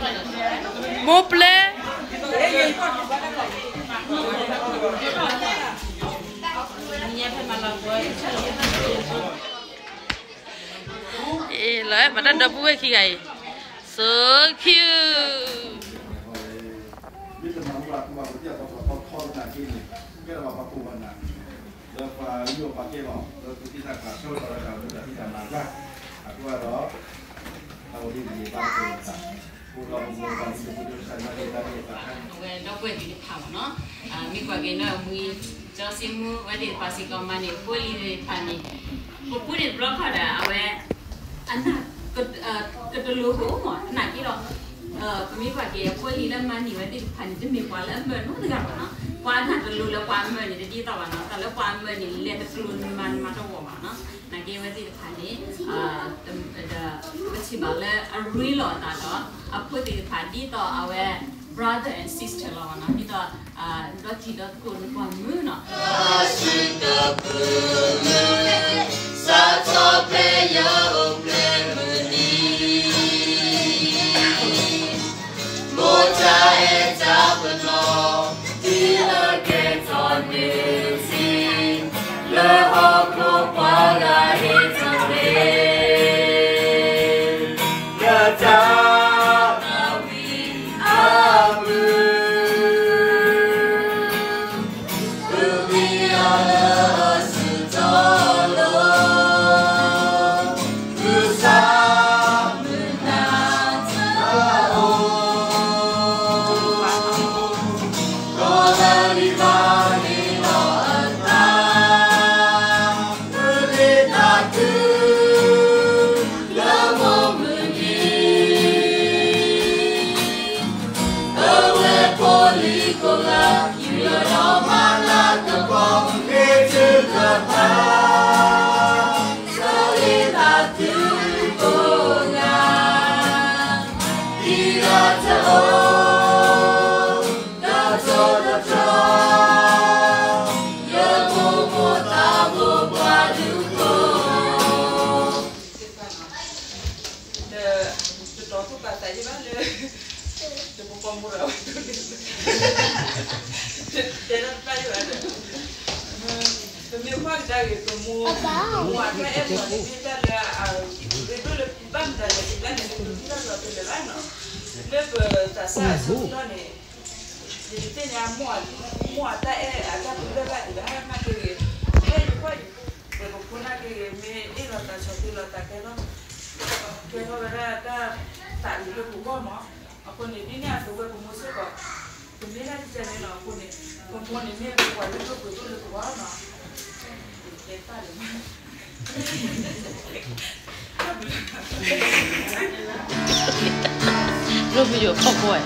မိၢ်ပျဲၢ် လီၤမၤတၢ်ဒီပုၢ်ဝဲၢ်ခံဂၤအံၤ, so cute. လၢပှၤလုၢ်ပှၤကဲလီၤ လၢသုသ့ၣ်တၢ်ကျါ ဆၢကတီၢ်တၢ်မုာ်တၢ်သံတၢ်မၤဘၣ်, အဃိဒီး တၢ်ဝဲဒ်န့ၣ်ဘၣ်ကဲလီၤသး, အိၣ်ဒီးပမိၢ်ပၢ်သ့ၣ်တဖၣ် အဝဲဒီပုၢ်ဝဲၢ်သ့ၣ်တဖၣ်မ့ၢ်နီၤ, မ့ၢ်ကွၢ်က့ၤနီၢ်ဝံ ကၠီစံမူ အဝဲသ့ၣ်တဖၣ်စ့ၢ်ကီးမၤန့ၢ် ဖိလံၤသ့ၣ်တဖၣ်န့ၣ်, ပပူန့ၣ်တဘျီခီဒီး အဝဲ အနၢ် ကတလိၤကအိၣ်မး သနာ်က့ဒီး ပမ့ၢ်ကွၢ်က့ၤအဖိအလံၤလၢမၤန့ၢ်ဝဲသ့ၣ်တဖၣ်န့ၣ် တမ့ၢ်ပှၤလၢအမၢနီတဂၤဘၣ်နီၤ, ပှၤအနၢ်တလိၤလၢပှၤအမၢန့ၣ် တဒ်သိးဘၣ်နီၤ, တၢ်လၢပှၤအမၢန့ၣ် လဲၤတကျိၤနမၤနမၤတဝီၢ်ဘၣ်နီၤ, သနာ်က့အဝဲသ့ၣ်တဖၣ်န့ၣ် ဒီး ပထံၣ်ဘၣ်လၢအရ့လိာ်အသးဒီး အဖိသ့ၣ်တဖၣ်ဒ်သိးအဝဲ brother and sister လီၤဘၣ်နီၤ, ဒ်သိး ဒီတံၤဒီသကိးနကွၢ်မုာ်နီၤ စးထီၣ်ဖဲယအိၣ်ဖျဲၣ်မုၢ်နံၤ, မိၢ်တၢ်အဲၣ်တၢ်ပနီၣ် ဒ်အကဲထီၣ်နုၢ်ထံ, လၢဟီၣ်ခိၣ်ပှၤဂၤဟ့ၣ်ထီၣ်န့ၣ် လၢတၢ် အဝံအမုၢ်, အုၣ်ဝံအီၤလၢအစုတီၤလိၤ, မုၢ်ဆါမုၢ်နၤတအိၣ်, ဒီးလၢလံၤဘၣ်န့ၣ်လီၤအသး လၢလ့တၢ်တုၤ လၢမိၢ်မုၢ်နံၤ, အဝဲဖိလံၤကိးဂၤ ယူၤလီၤမၤလၤကပီၤ မ့ၢ်တုၤကပၤ လၢလ့တၢ်တုၤကိးဂၤ ဒ်အတအိၣ် တၢ်စိတတြီ ယမိၢ်မိၢ်သးမိၢ်ပှၢ်ဒုးခိၣ် ဒီး တတီၤသူၣ်ပာ်သးယံၣ်ဘၣ်လၢ တပပီမိၢ်ဒီး တဲတၢ်တဖၣ်ယံၣ်ဘၣ်ဒီး ပမ့ၢ်ကွၢ်ကဒါက့ၤ ပမိၢ် ပမိၢ်အတၢ်အဲၣ်ပှၤန့ၣ် မ့ၢ်တၢ်လၢ အရ့ဒိၣ်လၢဘၣ်မတၤလဲၣ် တဘျီန့ၣ် ပတထံၣ်တၢ်လီၤတလၢာ်ဘၣ်နီၤ လၢပသးစၢ်အဆၢကတီၢ်န့ၣ် ယတသ့ၣ်ညါ မိၢ်အတၢ်အဲၣ်အတၢ်ပလၢၢ်ဘၣ်ဒံးဘၣ် ဟဲမၤက့ၤဂ့ၤ ဟဲယကွၢ်ယ ပကဖိနာ်က့ၤဂ့ၤ မ့ၢ်အ့ၣ်လိာ်သးဆီၣ်သ့လိာ်သးကဲထီၣ် ကဲထီၣ်ဝဲဒၣ်တၢ်သးအံၤလၢပဂီၢ်မး အဃိန့ၣ် ဒ်န့ၣ်အသိးဝဲပမိၢ်စ့ၢ်ကီး ပမ့ၢ်ဒၣ်တကဲန့ၣ်နီၤ အဃိန့ၣ် ပမိၢ်န့ၣ်မ့ၢ်ပပှၤလုၢ်ဒိၣ်ပှ့ၤဒိၣ်လၢပဂီၢ်နီၤ တဲတၢ်လၢ Romeo, fuck boy.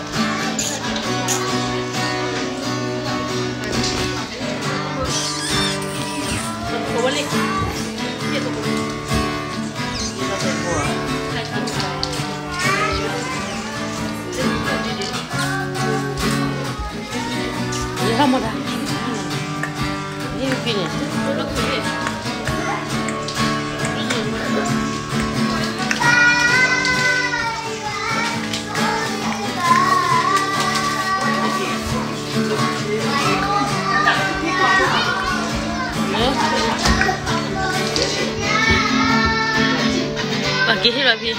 ပက့ၤဟ့ၣ်လီၤဖံ,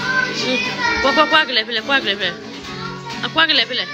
ကွၢ်ကွၢ်ကွၢ်ကလဲၤဖဲလဲၣ် ကွၢ်ကလဲၤဖဲလဲၣ်, အကွၢ်ကလဲၤဖဲလဲၣ်.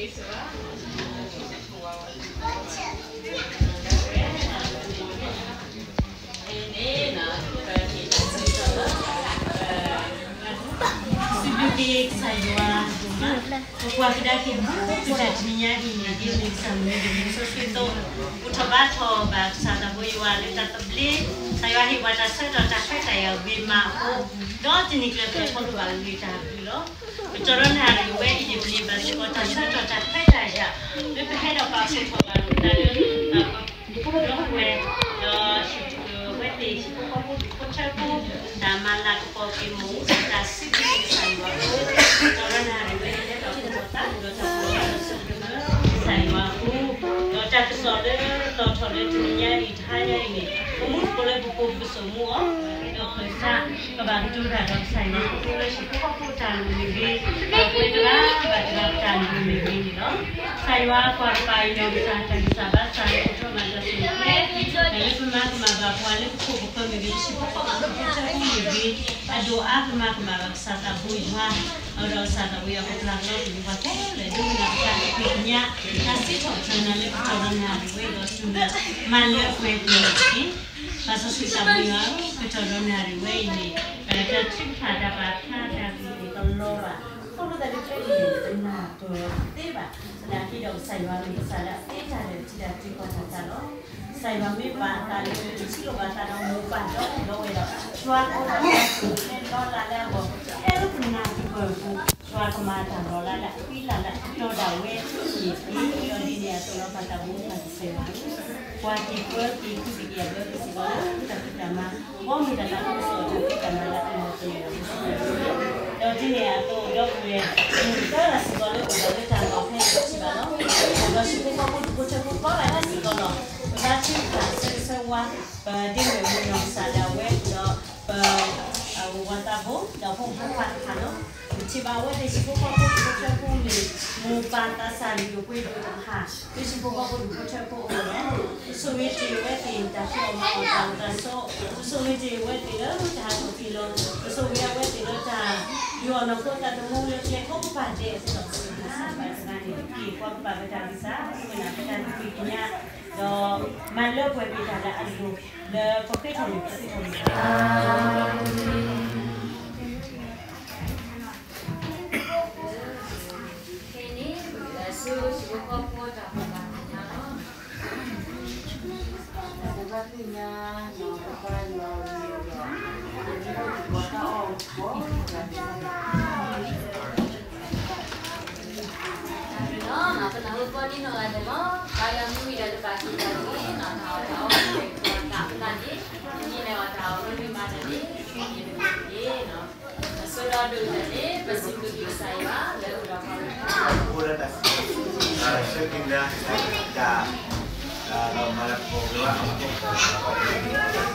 န့ၣ် ပက့ၤဆၢထၢၣ်လီၤ ပစံးဘျုးက့ၤကစၢ်ယွၤဒိၣ်မး, ပကွၢ်ကဒါက့ၤမူကတၢၢ်တနံၤညါအံၤန့ၣ် ဒ်မုၢ်ကစၢ်မုၢ်နံၤတမုၢ်စိၤဆၢကတီၢ် ဘူၣ်ထီၣ်ဘါထီၣ်ဘၣ်ကစၢ်သးဘိယွၤလၢတၢ်သဘျ့, ကစၢ်ယွၤဟ့ၣ်ပှၤတၢ်ဆၢကတီၢ်တၢ်ခွဲးတၢ်ယာ်ဂ့ၤမးအဃိ, ဒီးတနံၤကျၢၤကျၢၤထီဘိဘၣ်ဂ့ၤတၢ်ဘျုးလီၤ. ပတီၢ်ဒီးနၣ်ရံၣ်ဝဲအံၤန့ၣ် ပန့ၢ်ဘၣ်စ့ၢ်ကီးတၢ်ဆၢကတီၢ်တၢ်ခွဲးတၢ်ယာ် လၢပဟဲဒီးပာ်ဖှိၣ်ထီၣ်ဘၣ်လိာ်ပသးလၢ ဒီပုၢ်ဝဲၢ် ဒီးဟံၣ်ဖိဃီဖိဒူၣ်ဖိထၢဖိ တၢ်မၤလၤကပီၤက့ၤမ့ၣ်အူ တၢ်စံးဘျုးက့ၤကစၢ်ယွၤအဃိ, ပတီၢ်ဒီးနၣ်ရံၣ်ဝဲအံၤ ဟဲထီၣ်ကဒီးသးဒီးတၢ်ဖှိၣ်လီၤဒီးဆိၣ်ဂ့ၤကစၢ်ယွၤအဃိ, ဒီးတၢ်ကစီၣ်လၢတီၤထီၣ်လၢတနံၤညါအံၤတဟါညါအံၤန့ၣ် ပမူသကိးလၢပကိးပစိာ်မူအီၤ ဒီးပစး ကဘၣ်ကတိၤတၢ်ဒီးကစၢ်ယွၤအဃိ လၢဟံၣ်ဖိဃီဖိတၢ်လိၣ်မ့ၢ်ဂ့ၤ, ပှၤကွဲးတဂၤဘၣ်တဂၤပတၢ်လိၣ်မ့ၢ်ဂ့ၤန့ၣ်လီၤ. ကစၢ်ယွၤကွၢ်ကပၤအံၤ နီၢ်ကစၢ်တၢ်ဂံၢ်စၢ်ဘါစၢ်လၢကဒိးမၤတၢ်ဆိၣ်ဂ့ၤ တၢ်လၢပမၤကမၣ်ဘၣ်ပှၤလၢပခိၣ်ပဃၢၤမ့ၢ်ဂ့ၤ, ပဟံၣ်ဖိဃီဖိဒူၣ်ဖိထၢဖိမ့ၢ်ဂ့ၤ, အဒိၣ်အါပမၤကမၣ်ဘၣ်ကစၢ်သးဘိယွၤ, အဝဲဒီးကစၢ်သးဘိယွၤကပျၢ်ကလီကွံာ်ပှၤခဲလၢာ် ဒိကနၣ်ပတၢ်သ့ၣ်ညါ, တၢ်စံးထီၣ်ပတြၢၤနၤလၢပတီၢ်ဒီးနၣ်ရံၣ်ဝဲအံၤဒီး စူၢ်မၤလၢပှဲၤပှဲၤတက့ၢ်. ပၢ်စီဆှံသးဘိယွၤဧၢ, ပတီၢ်ဒီးနၣ်ရံၣ်ဝဲအံၤန့ၣ် တၢ်ထုကဖၣ်တၢ်ပာ်ဖျါတၢ်ဂ့ၢ်န့ၣ်တလီၤဘၣ်. အဃိသတးဒီးခဲအံၤန့ၣ်ပနၢ်ပၢၢ်သ့ဘၣ်, သနာ်က့ဒီးကစၢ်ယွၤမ့ၢ်ကစၢ်လၢအသ့တၢ်လၢအထံၣ်တၢ်တုၤကီၢ်တၢ်သးလီၤ. ကစၢ်ယွၤမ့ၢ်ပာ်အသးလၢပထံၣ်လိာ်ဘၣ်အသးဒီးမိၢ်ပၢ်ဒီဒီဝဲဒီး ယွၤကအိၣ်ဒီးပှၤလၢအလီၤလးလၢအဂီၢ်, ဖဲလၢပနၢ်ပၢၢ်အပူၤ ယွၤကမၤတၢ်လီၤလးလၢအဃံလၤလၢအတီဒၣ်ဝဲအံၤန့ၣ် ဒီးဒ်န့ၣ်အသိးလီၤ ပၢ်သးဘိပၢ်ကစၢ်ယွၤ ပှၤက့ၤပၢက့ၤကူက့ၤအဘၢက့ၤစ့ၢ်ကီးလၢတၢ်ဖံးတၢ်မၤ, ဘီမုၢ်တၢ်လၤကပီၤစ့ၢ်ကီးတၢ်ဖံးတၢ်မၤလၢအလီၤပလိာ်လီၤ. ဒီးဒ်န့ၣ်အသိးဒီပုၢ်ဝဲၢ် မုၢ်သၢလါစ့ၢ်ကီးလၢအိၣ်ဒီးလၢတၢ်လီၢ်ဖဲအံၤတထံၣ်ဘၣ်လီၤ. ဒီးဟံၣ်ဖိဃီဖိဒူၣ်ဖိထၢဖိကိးဂၤဒဲးစ့ၢ်ကီးလီၤ. ပဘါထုကဖၣ်ဆၢဂ့ၤဆၢဝါ ပဒ့မုၣ်မုၢ်နီၢ်ကစၢ်ဒၣ်ဝဲဒီး ပ ဝၤသးဘိ ဒီးဖိမုၣ်ဖိခွါတဖၣ်လီၤ. ပထံၣ်ဘၣ်အဝဲသ့ၣ်ဟံၣ်ဖိဃီဖိဒူၣ်ဖိထၢဖိမ့ၢ် မိၢ်ပၢ်သးစၢ်လုၢ်ဒိၣ်ပှ့ၤဒိၣ်တဖၣ် လၢဟံၣ်ဖိဃီဖိဒူၣ်ဖိထၢဖိအအိၣ်လီၤ. ပဆိၣ်ဂ့ၤတ့ၢ်အဝဲသ့ၣ်တၢ်ဖံးအီၣ်မၤအီၣ်တၢ်အိၣ်တၢ်ဆိး, ပဆိၣ်ဂ့ၤတ့ၢ်အဝဲသ့ၣ်လၢတၢ်ဟးထီၣ်ဖံးလီၤ, ပဆိၣ်ဂ့ၤအဝဲသ့ၣ်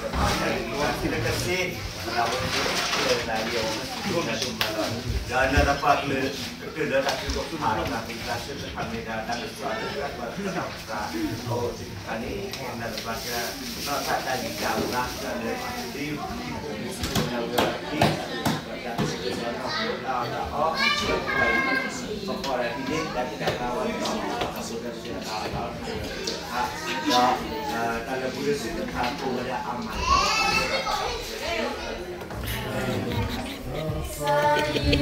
လၢတၢ် ယူးအီၣ်နီၢ်ခိသးသမူလၢကျဲကိးပၤဒဲးအသိးဒီး ပစံးဘျုးကစၢ်ဘၣ်သနာ်က့န့ၣ် ပက့ၤကွၢ်ကပာ်ပတၢ်ဂံၢ်စၢ် ဒိကနၣ်ပတၢ်သ့ၣ်ညါ ဒီးမၤလၢပှဲၤက့ၤတၢ်လၢအလိၤ လၢပဃ့ထီၣ်န့ၣ် ပဃ့ထီၣ်န့ၣ် ခဲအံၤန့ၣ် ပကလဲၤဆူဟံၣ်ဖိဃီဖိတၢ်ဘိးဘၣ်သ့ၣ်ညါလီၤ. တၢ်ဘိးဘၣ်သ့ၣ်ညါ ပပၢ်ယွၤအမံၤဒီး ပမ့ၢ်အိၣ်သကိးတၢ်အီၣ်အီၤ ပနၢ်ဟူကိးဒံနီၢ်ဂၤဒဲးလီၤ. ပၢ်ယွၤမ့ၢ်ဝံၤဒီးတဘၣ်က့ၤတၢ်တဂ့ၤနီၤ, တၢ်အီၣ်တၢ်အီ တၢ်အီၣ်တၢ်အီ တၢ်အီၣ်တၢ်အီ မ့ၢ်လဲၤဝဲတၢ်အီၣ်ဝဲမ့ၢ်မၤတၢ်န့ၣ် မ့ၢ်တက့ၢ်နီၤ. အဆိဒီး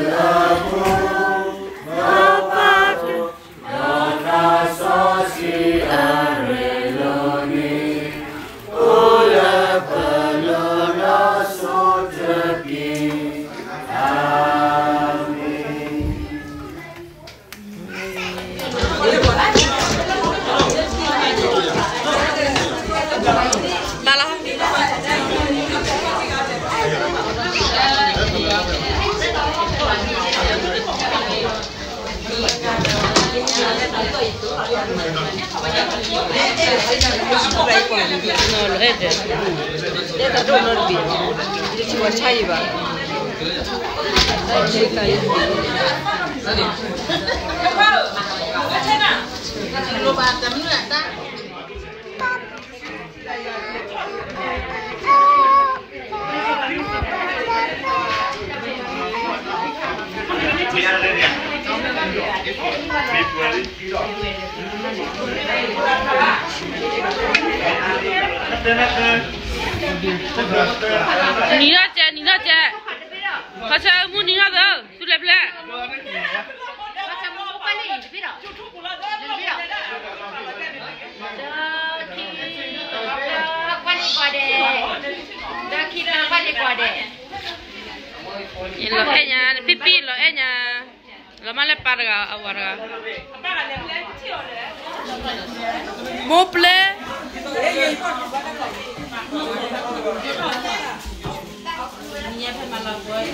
ဒိၣ်တၢ်န့ၣ် ပစံးဘျုးက့ၤကစၢ်ယွၤလၢအိၣ်ဒီးပှၤ အိၣ်ဒီးတၢ်စံးဘျုး တၢ်ဆၢက့ၤမၤ တၢ် ဒီးမၤလၤကပီၤဝဲ အဝဲ တၢ်စံးလၢကစ့ ဒီးအဝဲ တၢ်လံၤအဝဲ မ့ၢ်စံးဘျုးတၢ်ဒိၣ်မးလီၤ. ဒီးနၢ်သပှၢ်ကလုာ် ကတၢၢ်လၢတၢ်ကလုၢ်ကထါဒီး တၢ်ကလုၢ်ကထါသ့ၣ်တဖၣ်မ့ၢ်ဒၣ် တၢ်ကစီၣ်လၢတၢ်ကွၢ်တၢ်သး အိၣ်သ့ၣ်တဖၣ်န့ၣ် နၢ်သပှၢ်ကလုာ် နီၢ်သးတၢ်ဂံၢ်တၢ်ဘါ တၢ်လၢ နံၤထီၣ်ကဲ နံၤထီၣ်ကဲ, ခီဆၢမူနံၤထီၣ်သၢ, သူလဲၤဖျဲၣ်, လီၤအဲၣ်ညါ, တပံၣ်ပံၣ်လီၤအဲၣ်ညါ, လီၤမၢ်လၢပၢ်တဂၤ အဝၤတဂၤ မိၢ်ပျဲ, ဒီးလီၤအဲၣ်မးသုဒီပုၢ်ဝဲၢ်ခံဂၤအံၤ, ဖျီန့ၢ်ထံၣ်ဘၣ်, အိ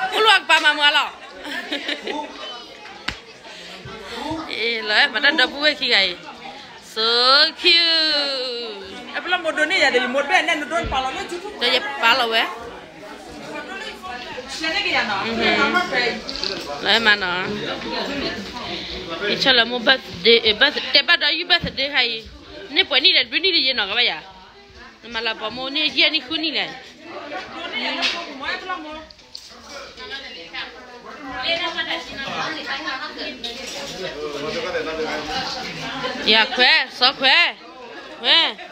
ၣ်လီၤကပၤမၤမုာ်အလီၢ် လီၤအဲၣ်မးတၢ်ဒီပုၢ်ဝဲၢ်ခံဂၤအံၤ, so cute, ဒီးယပာ်လီၤဝဲ, လီၤအဲၣ်မးနီၤ, ယဆၢလၢမိၢ် birthday, တဲဘၣ်ဒီးယုၢ် birthday ခါအံၤ, န့ၢ်ပှဲၤနံၣ်လဲၣ် လွံၢ်နံၣ်တယံာ်နီၤ ကဘၣ်ယၤ, နမၤလၤပိာ်မိၢ်န့ၢ်ယဲၢ်နံၣ်ဃုနံၣ်လဲၣ် ယၤခွဲး စီၤခွဲး, ခွဲး, အံၤ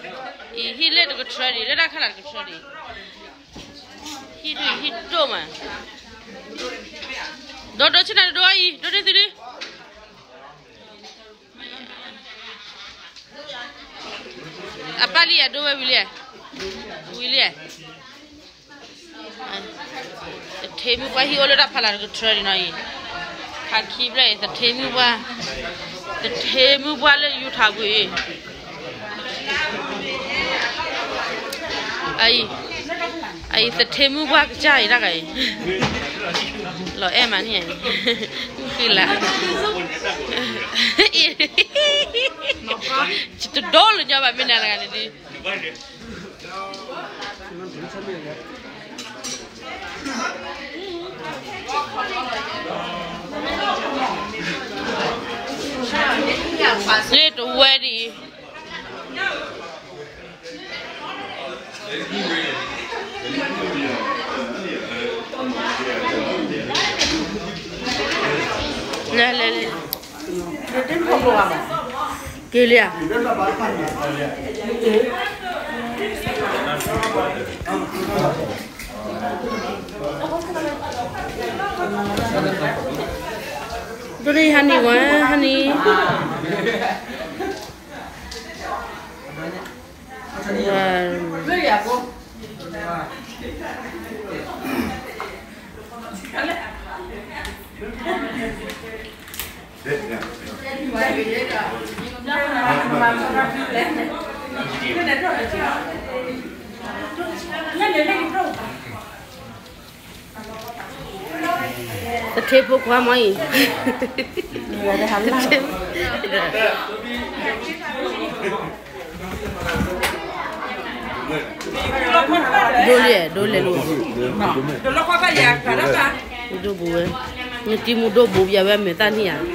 ဟံၣ်လၢတကထြၢဒံး လၢတၢ်ခါလၢတကထြၢဒံး, ဟံၣ်ဒုးဟံၣ်ဒိၣ်မး, ဒိဒိဆ့ၣ်နီၤဒိဒိအံၤ ဒိဒိသုဒု အပၢ်လံဧါ ဒိဝဲဝံၤလံ, ဝံၤလံ, သထ့မုၢ်ပှၢ်ဟံၣ်အိၣ်လၢတၢ်ဖးလၢ်တကထြၢဒံးနီၤအံၤ, ခါခံဘျဲၣ်အံၤ သထ့မုၢ်ပှၢ်, သထ့မုၢ်ပှၢ်လၢယူၤထးပူၤအံၤ, အအံၤ, အအံၤသထ့မုၢ်ပှၢ်ကစၢ်အံၤတၢ်ဂၤအံၤ, လီၤအဲၣ်မးန့ၣ်, ဃံလၤ, တဒိလၢညီဘၣ်မ့ၢ်နၤတဂၤန့ၣ်ဒုး လ့ၣ်တဝဲဒ်အံၤ, လဲၤလဲၤလဲၤ, က့ၤလံဧါ, ဒိၣ်န့ၢ်ဟါနံၤဝဲ ဟါနံၤ, သထ့ဖိခွါမ့ၢ်အံၤ, ဒိလံ, ဒိလဲၤလိၤ, ဒိဘိဝဲ, နတံၤမူဒိဘိပယၤဝဲမဲာ်သၣ်န့ၣ်ဧါ.